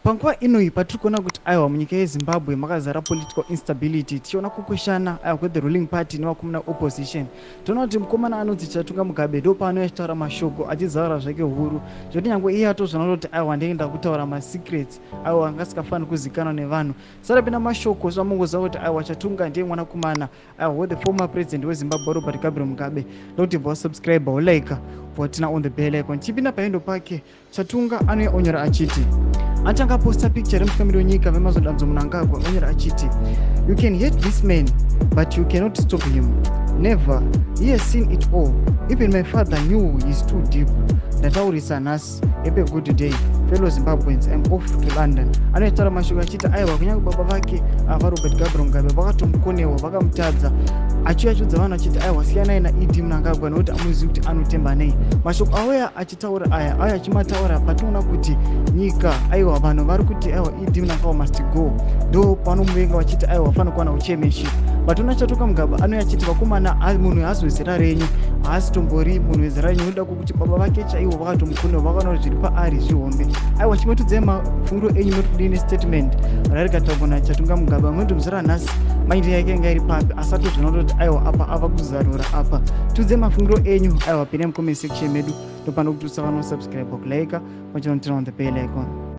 Panguva inoyi patiri kuona kuti aiwa, munyika yeZimbabwe makazara political instability, tichiona kukweshana aiwa kwethe ruling party nevakomana opposition, toona kuti mukomana anonzi Chatunga Mugabe ndo paanouya achitaura mashoko, achizarura zvake huru, zvekuti nyange iye atozvona kuti aiwa, ndenge ndakutaura masecrets aiwa anga asingafaniri kuzikanwa nevanhu. Sarapinda mashoko, zvamungoziva kuti aiwa, Chatunga ndiye mwanakomana aiwa wethe former president weZimbabwe, Robert Gabriel Mugabe. Ndokuti bva wasubscribe, wolike, bva on the bell icon. Chipinda paendo pake, Chatunga anouya onyora achiti, atanga posta picture remutungamiri wenyika vemazodanzo Mnangagwa, onyora achiti, "You can hate this man, but you cannot stop him. Never. He has seen it all. Even my father knew he's too deep. Ndataurisa nhasi. Have a good day, fellow Zimbabweans. I'm off to London." Anoitaura mashoko achiti aiwa, kunyange baba vake vaRobert Gabriel Mugabe vakatomukonewa, vakamutadza. Achiuya achiudza vanhu achiti aiwa, siyanai naED Mnangagwa nokuti amuzivi kuti anotemba nei. Mashoko auya achitaura aya, auya achimataura patinoona kuti nyika aiwa, vanhu vari kuti aiwa, ED Mnangagwa must go. Ndo panomuvenga vachiti aiwa, fanira kuwana uchairmanship. But ona, Chatunga Mugabe anouya achiti, vakomana, munhu haasi wezera renyu, haasi tombori munhu wezera renyu, nokuda kwokuti baba vake chaivo vakatomukonewa, vakaona kuti zviri paari zvihombe. Aiwa, chimotudzai mafungiro enyu, motidini statement rarikataurwa naChatunga Mugabe? Munoti muzera nhasi mind yake inga iri papi, asatozvona kutoti aiwa, apa ava kuzarura apa? Tiudzai mafungiro enyu aiwa, pinai mucomment section medu. Ndopano kuti usava nosubscribe, kulike, pachinoturn on the bell icon.